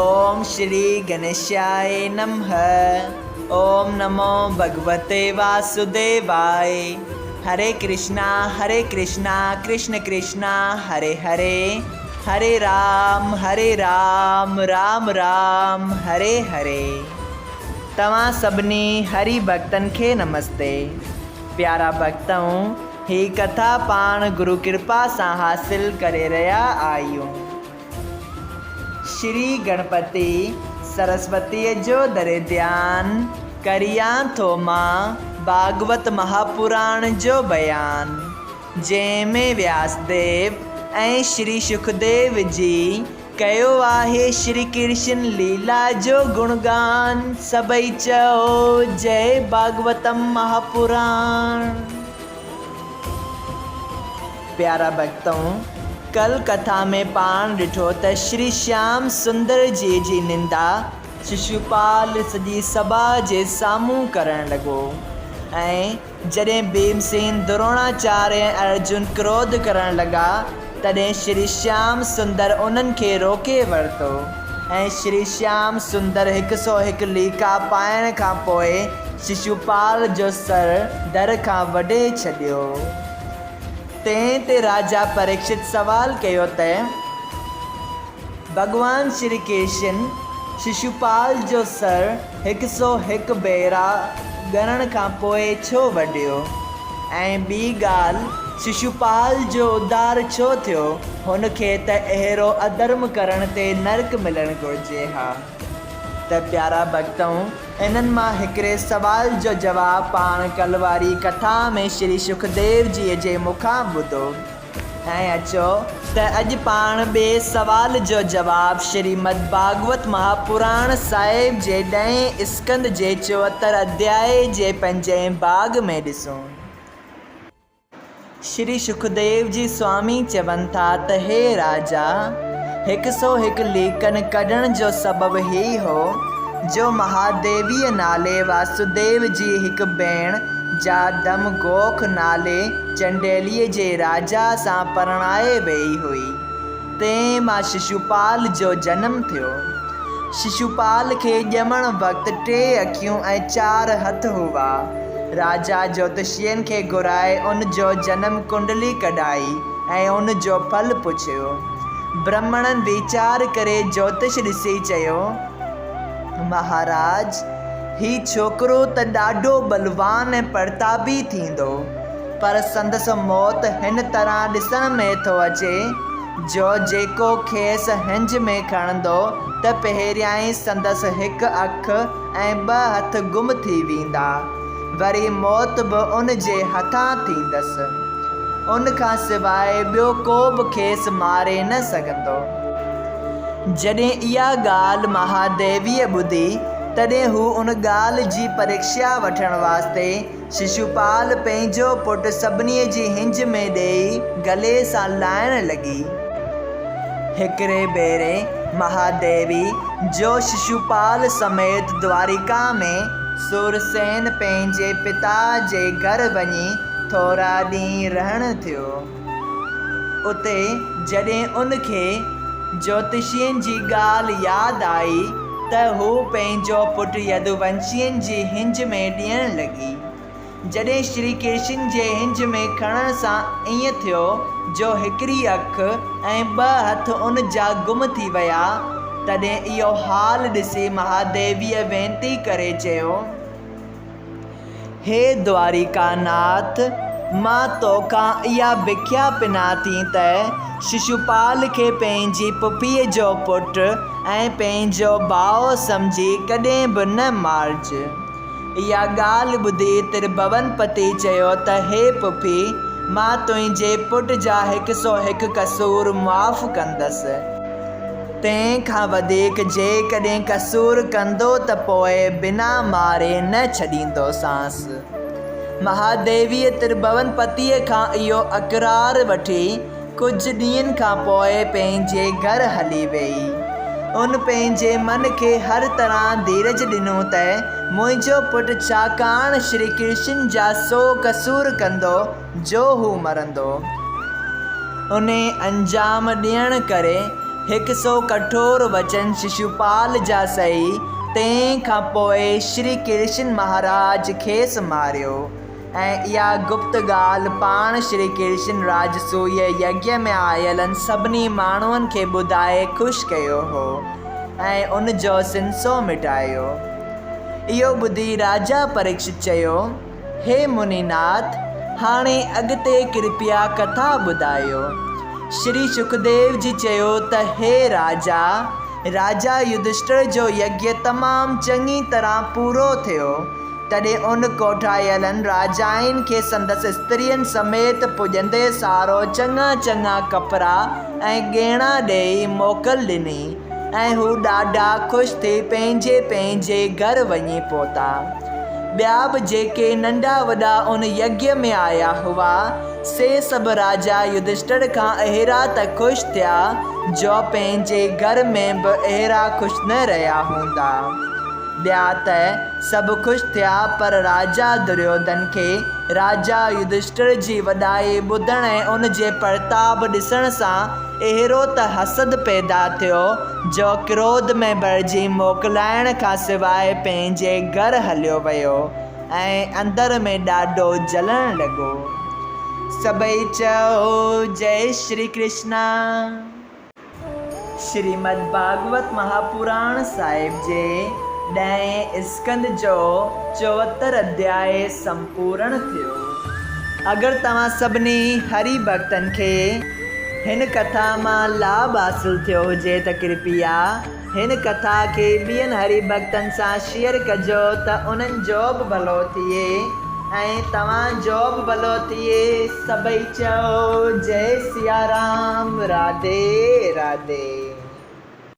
اوم شري گنيشاء نمه اوم نمو ڀڳوتي واسوديواء هري ڪرشنا هري ڪرشنا ڪرشن ڪرشنا هري هري هري رام هري رام رام رام هري هري توهان سڀني هري ڀڳتن کي نمستي پيارا ڀڳتؤ هي ڪٿا پاڻ گرو ڪرپا سان حاصل ڪري رهيا آهيون. شري گڻپتي سرسوتيء جو دري ڌيان ڪريان ٿو مان ڀاڳوت مهاپراڻ جو بيان، جنهن ۾ وياس ديو ۽ شري شڪديو جي ڪيو آهي شري ڪرشن ليلا جو گڻگان، سڀئي چئو جئي ڀاڳوتم مهاپراڻ. پيارا ڀڳتؤ! ڪل ڪٿا ۾ پاڻ ڏٺو ته شري شيام سندر جي جي نندا ششوپال سڄي سڀا جي سامهون ڪرڻ لڳو ۽ جڏهن ڀيمسين، دروڻاچاريه ۽ ارجن ڪروڌ ڪرڻ لڳا تڏهن شري شيام سندر انهن کي روڪي ورتو ۽ شري شيام سندر هڪ سو هڪ ليڪا پائڻ کان پوء ششوپال جو سر در کان وڍي ڇڏيو. تنهن تي راجا پريڪشت سوال ڪيو ته، ڀڳوان شري ڪرشن ششوپال جو سر هڪ سو هڪ ڀيرا ڳڻڻ کان پوء ڇو وڍيو؟ ۽ ٻي ڳالهه ششوپال جو اڌار ڇو ٿيو؟ هن کي ته اهڙو اڌرم ڪرڻ تي نرڪ ملڻ گهرجي ها. ته پيارا ڀڳتؤ! انهن مان هڪڙي سوال جو جواب پاڻ ڪل واري ڪٿا ۾ شري شڪديو جيء جي مکان ٻڌو ۽ اچو ته اڄ پاڻ ٻئي سوال جو جواب شريمد ڀاڳوت مهاپراڻ صاحب جي ڏهين اسڪند جي 74 اڌيائي جي پنجين ڀاڳ ۾ ڏسون. شري شڪديو جي سوامي چون ٿا ته هي راجا! هڪ سو هڪ ليڪن ڪڍڻ جو سبب هي هو، جو مهاديويء نالي واسوديو جي هڪ ڀيڻ، جا دم گوک نالي چنڊيليء جي راجا سان پرڻائي ويئي هئي، تنهن مان ششوپال جو جنم ٿيو. ششوپال کي ڄمڻ وقت ٽي اکيون ۽ چار هٿ هئا. راجا جوتشين کي گهرائي ان جو جنم ڪنڊلي ڪڍائي ۽ ان جو ڦل پڇيو. برهمڻن ويچار ڪري جوتش ڏسي چيو، مهاراج! هي ڇوڪرو ته ڏاڍو ٻلوان ۽ پرتابي ٿيندو، پر سندس موت هن طرح ڏسڻ ۾ ٿو اچي، جو جيڪو کيس هنج ۾ کڻندو ته پهريائين سندس هڪ اک ۽ ٻه هٿ گم ٿي ويندا، وري موت به ان جي هٿان ٿيندس. ان کان سواء ٻيو ڪو به کيس ماري نه سگهندو. جڏهن اها ڳالهه مهاديويء ٻڌي، تڏهن هو ان ڳالهه جي پريکشا وٺڻ واسطي ششوپال پنهنجو پٽ سڀني جي هنج ۾ ڏيئي گلي سان لائڻ لڳي. هڪڙي ڀيري مهاديوي، جو ششوپال سميت دواريڪا ۾ سورسين پنهنجي پتا جي گهر وڃي ٿورا ڏينهن رهڻ ٿيو. اتي جڏهن ان کي جوتشين جي ڳالهه ياد آئي ته هو پنهنجو پٽ يدوونشين جي هنج ۾ ڏيڻ لڳي. جڏهن شري ڪرشن جي هنج ۾ کڻڻ سان ائين ٿيو جو هڪڙي اک ۽ ٻه هٿ ان جا گم ٿي ويا، تڏهن اهو حال ڏسي مهاديويء وينتي ڪري چيو. هي دواريڪا ناٿ! مان توکان اها بکيا پنان ٿي ته ششوپال کي پنهنجي پڦيء جو پٽ ۽ پنهنجو ڀاء سمجهي ڪڏهن به نه مارج. اها ڳالهه ٻڌي ترڀون پتي چيو ته هي پڦي! مان تنهنجي پٽ جا هڪ سو هڪ قصور معاف ڪندس. تنهن کان وڌيڪ جيڪڏهن قصور ڪندو ته پوء بنا ماري نه ڇڏيندوسانس. مهاديويء ترڀون پتيء کان اهو اقرار وٺي ڪجهه ڏينهن کان پوء پنهنجي گهر هلي ويئي. ان پنهنجي من کي هر طرح ڌيرج ڏنو ته منهنجو پٽ ڇاڪاڻ شري ڪرشن جا سو قصور ڪندو جو هو مرندو. انهي انجام ڏيڻ ڪري هڪ سو ڪٺور وچن ششوپال جا سهي، تنهن کان پوء شري ڪرشن مهاراج کيس ماريو ۽ اها گپت ڳالهه پاڻ شري ڪرشن راجسويه يگيه ۾ آيلن سڀني ماڻهن کي ٻڌائي خوش ڪيو هو ۽ ان جو سنسو مٽايو. اهو ٻڌي راجا پريڪشت چيو. هي منيناٿ! هاڻي اڳتي ڪرپيا ڪٿا ٻڌايو. شري شڪديو جي چيو ته هي راجا! راجا يڌشٽر جو يگيه تمام چڱي طرح پورو ٿيو، تڏهن ان ڪوٺايلن راجائن کي سندس استرين سميت پڄندي سارو چڱا چڱا ڪپڙا ۽ ڳهڻا ڏيئي موڪل ڏني ۽ هو ڏاڍا خوش ٿي پنهنجي پنهنجي گهر وڃي پهتا. ٻيا به جيڪي ننڍا وڏا ان يگيه ۾ آيا هئا، سي سڀ راجا يڌشٽر کان اهڙا ته خوش ٿيا، جو پنهنجي گهر ۾ به اهڙا خوش نه رهيا هوندا. ٻيا ته سڀ خوش ٿيا، پر راجا دريوڌن کي راجا يڌشٽر جي وڏائي ٻڌڻ ۽ ان جي پرتاب ڏسڻ سان اهڙو ته حسد پيدا ٿيو جو ڪروڌ ۾ ڀرجي موڪلائڻ کان سواء پنهنجي گهر هليو ويو ۽ اندر ۾ ڏاڍو جلڻ لڳو. سڀئي چئو جئي شري ڪرشنا. شريمد ڀاڳوت مهاپراڻ صاحب جي ڏهين اسڪنڌ جو 74 اڌياء سمپورڻ ٿيو. اگر توهان سڀني هري ڀڳتن کي هن ڪٿا مان لاڀ حاصل ٿيو هجي ته ڪرپيا هن ڪٿا کي ٻين هري ڀڳتن سان شيئر ڪجو ته انهن جو به ڀلو ٿئي ۽ توهان جو به ڀلو ٿئي سڀئي چئو جئي سيارام راڌي راڌي.